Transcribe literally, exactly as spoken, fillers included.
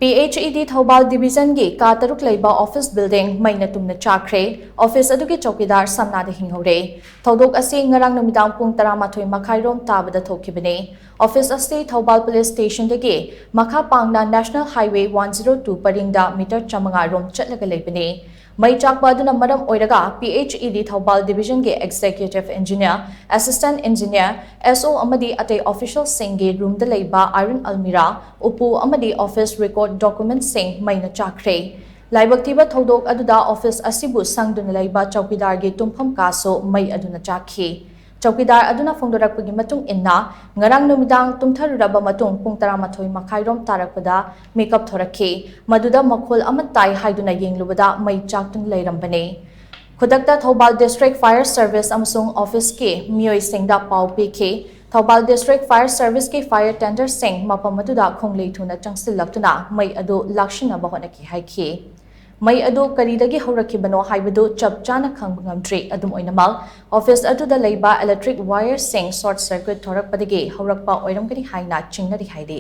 ꯄꯤ H E D Thoubal ꯗꯤꯕꯤꯖꯟꯒꯤ ꯀꯥ ꯇꯔꯨꯛ ꯂꯩꯕ office building ꯃꯩꯅ ꯇꯨꯝꯅ ꯆꯥꯛꯈ꯭ꯔꯦ꯫ ꯑꯣꯐꯤꯁ ꯑꯗꯨꯒꯤ ꯆꯧꯀꯤꯗꯥꯔ ꯁꯝꯅꯥꯗ ꯍꯤꯡꯍꯧꯔꯦ꯫ ꯊꯧꯗꯣꯛ ꯑꯁꯤ ꯉꯔꯥꯡ ꯅꯨꯃꯤꯗꯥꯡ ꯄꯨꯡ ꯇꯔꯥꯃꯥꯊꯣꯏ ꯃꯈꯥꯏꯔꯣꯝ ꯇꯥꯕꯗ ꯊꯣꯛꯈꯤꯕꯅꯤ꯫ ꯑꯣꯐꯤꯁ ꯑꯁꯤ ꯊꯧꯕꯥꯜ ꯄꯨꯂꯤꯁ ꯁ꯭ꯇꯦꯁꯟꯗꯒꯤ ꯃꯈꯥ ꯄꯥꯡꯅ national highway one zero two ꯄꯔꯤꯡꯗ ꯃꯤꯇꯔ ꯆꯥꯃꯉꯥ ꯔꯣꯝ ꯆꯠꯂꯒ ꯂꯩꯕꯅꯤ꯫ ꯃꯩ ꯆꯥꯛꯄ ꯑꯗꯨꯅ ꯃꯔꯝ ꯑꯣꯏꯔꯒ P H E D Thoubal ꯗꯤꯕꯤꯖꯟꯒꯤ executive engineer, assistant engineer, S O ꯑꯃꯗꯤ ꯑꯇꯩ ꯑꯣꯐꯤꯁꯤꯌꯦꯜꯁꯤꯡꯒꯤ ꯔꯨꯝꯗ ꯂꯩꯕ ꯑꯥꯏꯔꯟ ꯑꯜꯃꯤꯔꯥ, ꯎꯄꯨ ꯑꯃꯗꯤ ꯑꯣꯐꯤꯁ ꯔꯦꯀꯣꯔꯗ ꯗꯣꯀꯨꯃꯦꯟꯠꯁꯤꯡ ꯃꯩꯅ ꯆꯥꯛꯈ꯭ꯔꯦ꯫ ꯂꯥꯏꯕꯛ ꯊꯤꯕ ꯊꯧꯗꯣꯛ ꯑꯗꯨꯗ ꯑꯣꯐꯤꯁ ꯑꯁꯤꯕꯨ ꯁꯪꯗꯨꯅ ꯂꯩꯕ ꯆꯧꯀꯤꯗꯥꯔꯒꯤ ꯇꯨꯝꯐꯝ ꯀꯥꯁꯨ ꯃꯩ ꯑꯗꯨꯅ ꯆꯥꯛꯈꯤ꯫ ꯆꯧꯀꯤꯗꯥꯔ ꯑꯗꯨꯅ ꯐꯣꯡꯗꯣꯔꯛꯄꯒꯤ ꯃꯇꯨꯡ ꯏꯟꯅ, ꯉꯔꯥꯡ ꯅꯨꯃꯤꯗꯥꯡ ꯇꯨꯝꯊꯔꯨꯔꯕ ꯃꯇꯨꯡ ꯄꯨꯡ ꯇꯔꯥꯃꯥꯊꯣꯏ ꯃꯈꯥꯏꯔꯣꯝ ꯇꯥꯔꯛꯄꯗ ꯃꯤꯀꯞ ꯊꯣꯔꯛꯈꯤ꯫ ꯃꯗꯨꯗ ꯃꯈꯣꯜ ꯑꯃ ꯇꯥꯏ ꯍꯥꯏꯗꯨꯅ ꯌꯦꯡꯂꯨꯕꯗ ꯃꯩ ꯆꯥꯛꯇꯨꯅ ꯂꯩꯔꯝꯕꯅꯤ꯫ ꯈꯨꯗꯛꯇ ꯊꯧꯕꯥꯜ ꯗꯤꯁꯇ꯭ꯔꯤꯛ ꯐꯥꯌꯔ ꯁꯔꯚꯤꯁ ꯑꯃꯁꯨꯡ ꯑꯣꯐꯤꯁꯀꯤ ꯃꯤꯑꯣꯏꯁꯤꯡꯗ ꯄꯥꯎ ꯄꯤꯈꯤ꯫ ꯊꯧꯕꯥꯜ ꯗꯤꯁꯇ꯭ꯔꯤꯛ ꯐꯥꯌꯔ ꯁꯔꯚꯤꯁꯀꯤ ꯐꯥꯌꯔ ꯇꯦꯟꯗꯔꯁꯤꯡ ꯃꯐꯝ ꯑꯗꯨꯗ ꯈꯣꯡꯂꯩ ꯊꯨꯅ ꯆꯪꯁꯤꯜꯂꯛꯇꯨꯅ ꯃꯩ ꯑꯗꯨ ꯂꯥꯛꯁꯤꯟꯅꯕ ꯍꯣꯠꯅꯈꯤ ꯍꯥꯏꯈꯤ꯫ ꯃꯩ ꯑꯗꯨ ꯀꯔꯤꯗꯒꯤ ꯍꯧꯔꯛꯈꯤꯕꯅꯣ ꯍꯥꯏꯕꯗꯨ ꯆꯞ ꯆꯥꯅ ꯈꯪꯕ ꯉꯝꯗ꯭ꯔꯤ꯫ ꯑꯗꯨꯝ ꯑꯣꯏꯅꯃꯛ, ꯑꯣꯐꯤꯁ ꯑꯗꯨꯗ ꯂꯩꯕ ꯏꯂꯦꯛꯇ꯭ꯔꯤꯛ ꯋꯥꯌꯔꯁꯤꯡ ꯁꯣꯔꯠ ꯁꯔꯀ꯭ꯌꯨꯠ ꯊꯣꯔꯛꯄꯗꯒꯤ ꯍꯧꯔꯛꯄ ꯑꯣꯏꯔꯝꯒꯅꯤ ꯍꯥꯏꯅ ꯆꯤꯡꯅꯔꯤ ꯍꯥꯏꯔꯤ꯫